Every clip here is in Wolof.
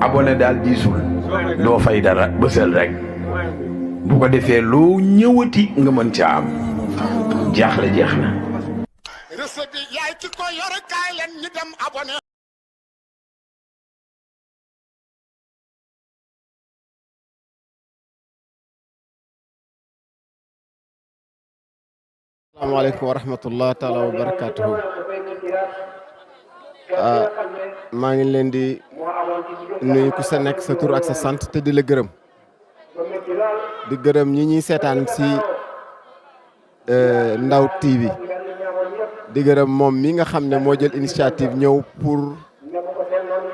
abonné daal diisul doo fay dara bësal rek bu ko defee loo ñëwati nga mën ca am jaaxle jeex na. recette bi yaay ki ko yor kaay leen ñu dem abonné. asalaamaaleykum wa rahmatullah taala wa barakatuhu. maa ngi leen di nuyu ku sa nekk sa tur ak sa sant te di la gërëm di gërëm ñi ñuy seetaan si Ndaw TV di gërëm moom mi nga xam ne moo jël initiative ñëw pour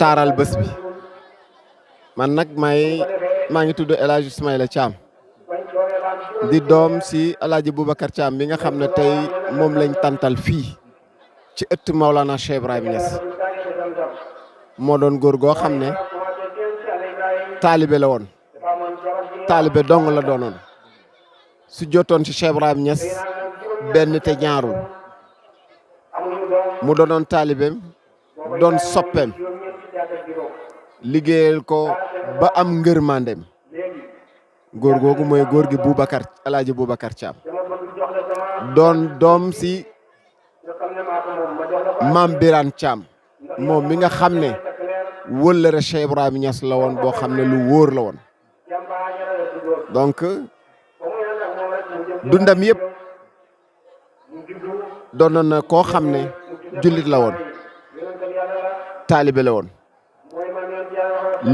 taaral bés bi man nag maa ngi tudd El Hadj Ismaïla Thiam di doom si El Hadj Babacar Thiam bi nga xam ne tey moom lañ tantal fii ci ëtt Maulana Cheikh Ibrahim Niass moo doon góor goo xam ne taalibe la woon taalibe dong la doonoon su jotoon ci Cheikh Ibrahim Niass benn te ñaarul mu doonoon taalibeem doon soppeem liggéeyal ko ba am ngërmandeem góor googu mooy góor gi Babacar El Hadj Babacar Thiam doon doom si Maam Birane Thiam moom mi nga xam ne wëllëre Cheikh Ibrahim Niass la woon boo xam ne lu wóor la woon donc dundam yëpp doonoon na koo xam ne jullit la woon taalibe la woon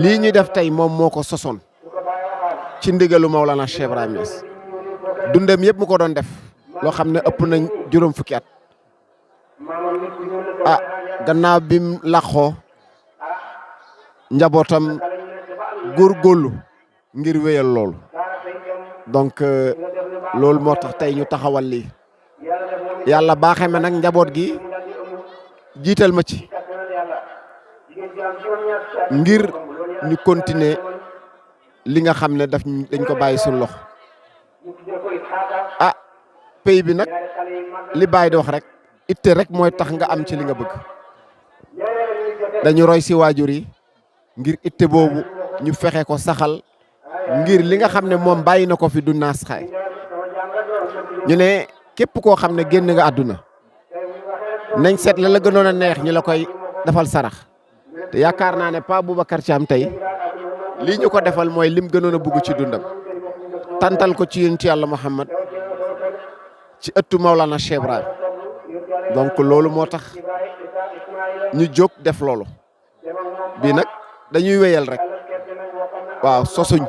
lii ñu def tey moom moo ko sosoon ci ndigalu Maulana Cheikh Ibrahim Niass dundam yëpp mu ko doon def loo xam ne ëpp nañ juróom fukki at gannaaw bim làqoo njabootam góorgóorlu ngir wéyal loolu donc loolu moo tax tey ñu taxawal lii yàlla baaxee ma nag njaboot gi jiital ma ci ngir ñu continuer li nga xam ne dañ ko bàyyi suñu loxo pays bi nag li bàyyi di wax rek itte rek mooy tax nga am ci li nga bëgg dañu roy si waajur yi ngir itte boobu ñu fexe ko saxal ngir li nga xam ne moom bàyyi na ko fi du naas xaay ñu ne képp koo xam ne génn nga àdduna nañ seet la gënoon a neex ñu la koy defal sarax te yaakaar naa ne Pa Babacar Thiam tey lii ñu ko defal mooy lim gënoon a bugg ci dundam tantal ko ci yonent Yàlla Muhammad ci ëttu Maulana Cheikh Ibrahim donc loolu moo tax ñu jóg def loolu bii nag dañuy wéyal rek waaw sosuñ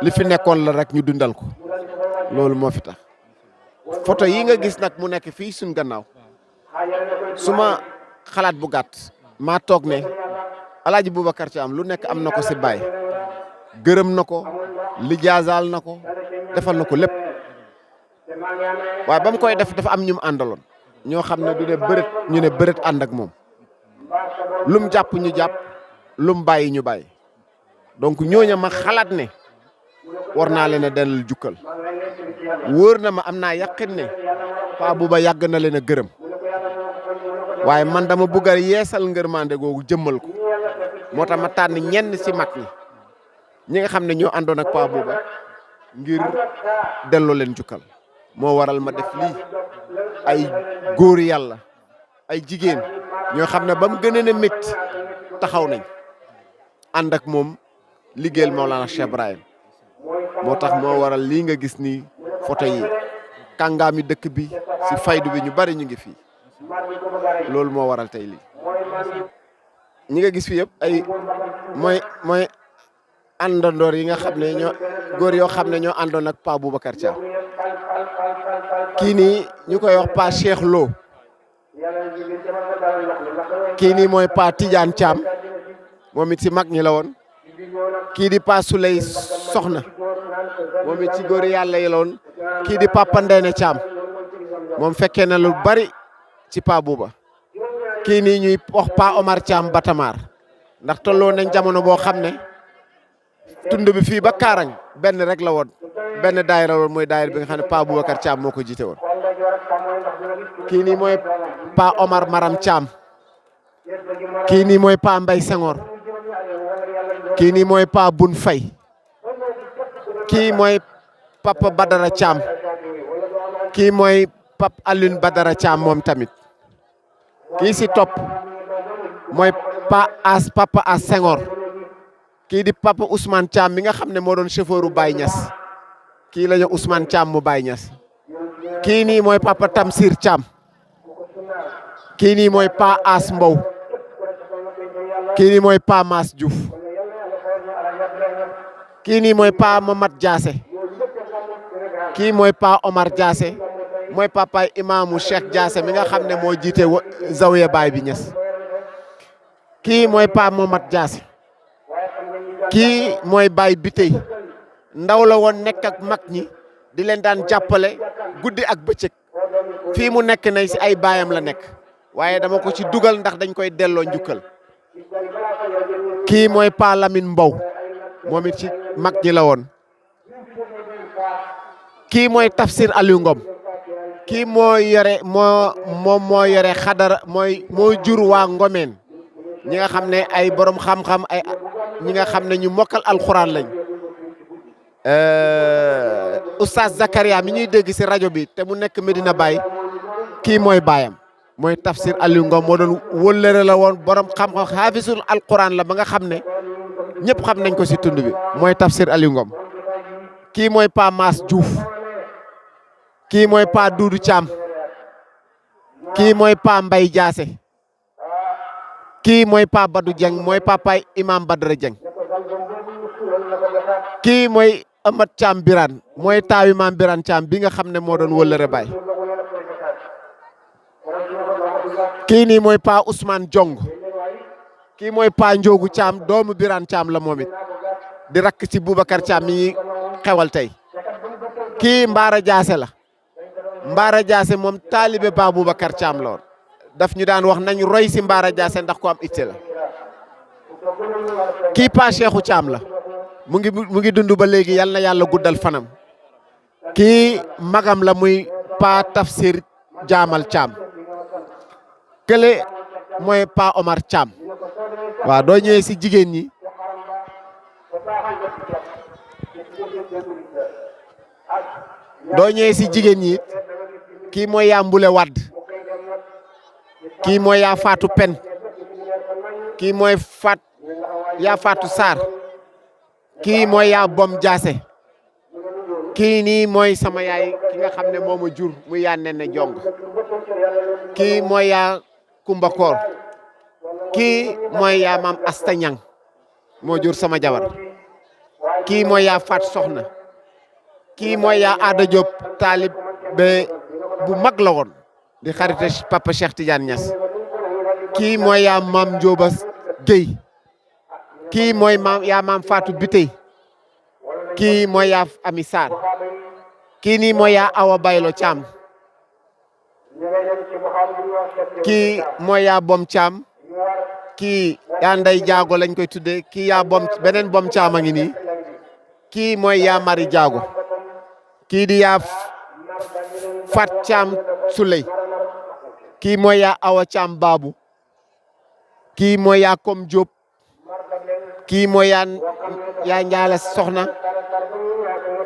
li fi nekkoon la rek ñu dundal ko loolu moo fi tax photo yi nga gis nag mu nekk fii suñ gannaaw suma xalaat bu gàtt maa toog ne El Hadj Babacar Thiam lu nekk am na ko si baay gërëm na ko lijaasaal na ko defal na ko lépp waaye ba mu koy def dafa am ñu mu àndaloon ñoo xam ne du ne bërët ñu ne bërët ànd ak moom lum jàpp ñu jàpp lum bàyyi ñu bàyyi donc ñooña ma xalaat ne war naa leen a dellu jukkal wóor na ma am naa yaqin ne Pa Bouba yàgg na leen a gërëm waaye man dama bëgg a yeesal ngërmande googu jëmmal ko moo tax ma tànn ñenn si mag ñi nga xam ne ñoo àndoon ak Pa Bouba ngir delloo leen jukkal moo waral ma def lii ay góor yàlla ay jigéen ñoo xam ne ba mu gën a métti taxaw nañ ànd ak moom liggéeyal Maulana Cheikh Ibrahim moo tax moo waral lii nga gis ni photo yi kàngaami dëkk bi si faydu bi ñu bari ñu ngi fii loolu moo waral tey lii ñi nga gis fi yëpp ay mooy àndandoor yi nga xam ne ñoo góor yoo xam ne ñoo àndoon ak Pa Babacar Thiam kii nii ñu koy wax Pa Cheikh Lo kii nii mooy Pa Tidiane Thiam moom it si mag ñi la woon kii di Pa Souley Soxna moom it ci góor yàlla yi la woon kii di Papa Ndene Thiam moom fekkee na lu bari ci Pa Bouba kii nii ñuy wax Pa Omar Thiam Batamar ndax tolloo nañ jamono boo xam ne tund bi fii ba Kaarang benn rek la woon benn daayira woon mooy daayira bi nga xam ne Pa Babacar Thiam moo ko jiite woon kii nii mooy Pa Omar Maram Thiam kii nii mooy Pa Mbay Senghor kii nii mooy Pa Bun Fay kii mooy Papa Badara Thiam kii mooy Papa Alioune Badara Thiam moom tamit kii si topp mooy Papa As Senghor kii di Papa Ousmane Thiam mi nga xam ne moo doon chauffeur u Baye Niass kii la ñu Ousmane Thiam mu Baye Niass kii nii mooy Papa Tamsir Thiam kii nii mooy Pa As Mbow kii nii mooy Pa Mas Diouf kii nii mooy Pa Mamad Diassé kii mooy Pa Omar Diassé mooy papaay imaamu Cheikh Diassé mi nga xam ne moo jiite Zawiya Baye bi Niass kii mooy Pa Mamad Diassé kii mooy Baye Bitey ndaw la woon nekk ak mag ñi di leen daan jàppale guddi ak bëccëg fii mu nekk nay si ay baayam la nekk waaye dama ko ci dugal ndax dañ koy delloo njukkal kii mooy Pa Lamine Mbow moom it ci mag ñi la woon kii mooy Tafsir Aliou Ngom kii moo yore moo yore xadara moo jur waa Ngomeen ñi nga xam ne ay borom xam-xam ay ñi nga xam ne ñu mokkal alxuraan lañ Oustaz Zakaria mi ñuy dégg si rajo bi te mu nekk Medina Baye kii mooy baayam mooy Tafsir Aliou Ngom moo doon wëllëre la woon borom xam-xam xaafisul alquran la ba nga xam ne ñëpp xam nañ ko si tund bi mooy Tafsir Aliou Ngom kii mooy Pa Mas Diouf kii mooy Pa Doudou Thiam kii mooy Pa Mbay Diassé kii mooy Pa Badou Dieng mooy papaay Imam Badara Dieng kii mooy Amat Thiam Birane mooy taawi Maam Birane Thiam bi nga xam ne moo doon wëllëre baay kii nii mooy Pa Ousmane Jong kii mooy Pa Njoogu Thiam doomu Birane Thiam la moom it di rakk ci Boubacar Thiam mi xewal tey kii Mbaara Diassé la Mbaara Diassé moom taalibe Ba Boubacar Thiam la woon daf ñu daan wax nañ roy si Mbaara Diassé ndax ko am itte la kii Pa Cheikhou Thiam la mu ngi dund ba léegi yal na yàlla guddal fanam kii magam la muy Pa Tafsir Jaamal Thiam kële mooy Pa Omar Thiam waaw doo ñëwee si jigéen ñi kii mooy yaa Mbule Wadd kii mooy yaa Faatu Pen kii mooy yaa Faatu Sarr kii mooy yaa Bom Diassé kii nii mooy sama yaay ki nga xam ne moo ma jur muy yaa Nene Jong kii mooy yaa Kumba Koor kii mooy yaa Maam Asta Ñang moo jur sama jabar kii mooy yaa Faat Soxna kii mooy yaa Aada Diop taalib bu mag la woon di xarite Papa Cheikh Tidiane Niass kii mooy yaa Maam Njóoba Guèye kii mooy yaa Maam Fatou Bitey kii mooy yaa Ami Sarr kii nii mooy yaa Awa Baylo Thiam kii mooy yaa Bom Thiam kii yaa Ndey Jaago lañ koy tuddee kii yaa beneen Bom Thiam a ngi nii kii mooy yaa Mari Jaago kii di yaa Fat Thiam Souley kii mooy yaa Awa Thiam Babu kii mooy yaa Kom Diop kii mooy yaa Njaala Soxna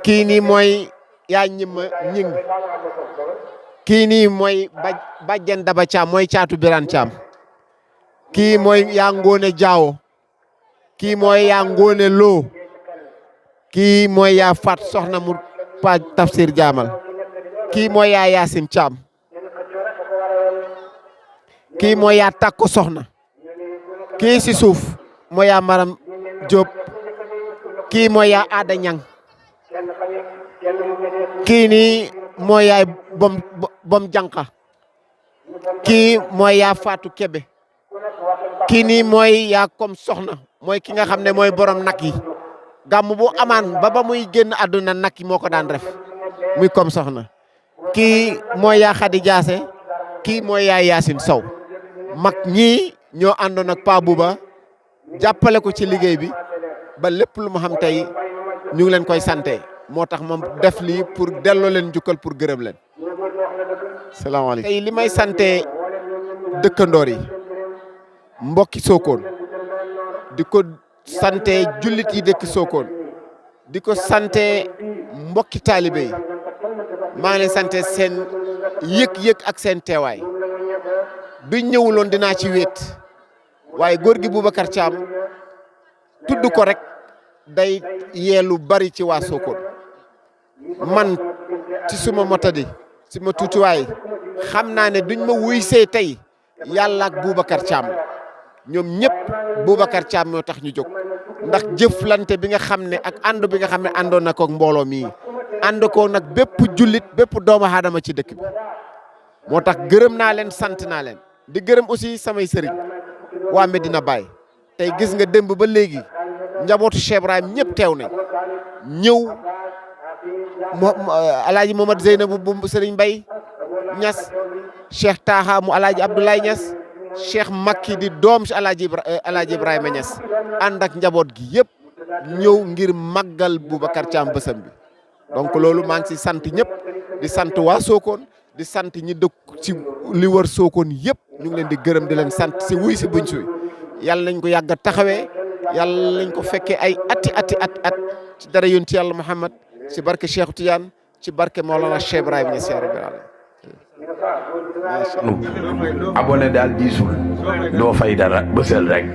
kii nii mooy yaa Ñima Ñing kii nii mooy Bajjen Daba Thiam mooy caatu Birane Thiam kii mooy yaa Ngone Jaawo kii mooy yaa Ngone Lo kii mooy yaa Fat Soxna mu Pa Tafsir Jaamal kii mooy yaa Yaasin Thiam kii mooy yaa Takko Soxna kii si suuf mooy yaa Maram Diop kii mooy yaa Aada Ñang kii nii mooy yaay bom jànqa kii mooy yaa Faatu Kebe kii nii mooy yaa Kom Soxna mooy ki nga xam ne mooy borom nag yi gàmm bu amaan ba muy génn àdduna nag yi moo ko daan def muy Kom Soxna kii mooy yaa Xadi Jaase kii mooy yaa Yaasin Sow mag ñii ñoo àndoon ak Pa Bouba jàppale ko ci liggéey bi ba lépp lu mu xam tey ñu ngi leen koy sante moo tax ma def lii pour delloo leen njukkal pour gërëm leen salaamaaleykum. tey li may sante dëkkandoor yi mbokki Sokone di ko sante jullit yi dëkk Sokone di ko sante mbokki taalibe yi maa ngi leen sante seen yëg-yëg ak seen teewaay bi ñëwuloon dinaa ci wéet waaye góor gi Babacar Thiam tudd ko rek day yeelu bari ci waa Sokone man ci suma motadi ci ma tuutiwaay xam naa ne duñ ma wuy see tey yàlla ak Babacar Thiam ñoom ñëpp Babacar Thiam moo tax ñu jóg ndax jëflante bi nga xam ne ak ànd bi nga xam ne àndoon na ko ak mbooloo mii ànd ko nag bépp jullit bépp doomu aadama ci dëkk bi moo tax gërëm naa leen sant naa leen di gërëm aussi samay sëriñ waa Medina Baye tey gis nga démb ba léegi njabootu Cheikh Ibrahim ñëpp teew nañ ñëw alaaji Mohamad Zeynabu bu sëriñ Mbay Ñas Cheikh Taha mu alaaji Abdoulaye Ñas Cheikh Makki di doom si alaaji Ibrahima Ñas ànd ak njaboot gi yëpp ñëw ngir màggal Babacar Thiam bësam bi donc loolu maa ngi si sant ñëpp di sant waa Sokone di sant ñi dëkk ci li wër Sokone yëpp ñu ngi leen di gërëm di leen sant si wuy si buñ suy yàlla nañ ko yàgg a taxawee yàlla nañ ko fekkee ay at ci dara yoon ci yàlla Muhammad ci barke Cheikh Tidiane ci barke Maolana Cheikh Ibrahima Niass ya rabbil alamin abonné daal diisul doo fay dara bësal rek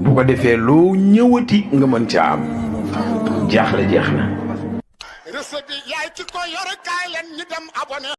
bu ko defee loo ñëwati nga mën ca am jaaxle jeex na recette bi yaay ci ko yor kaay leen ñu dem abonné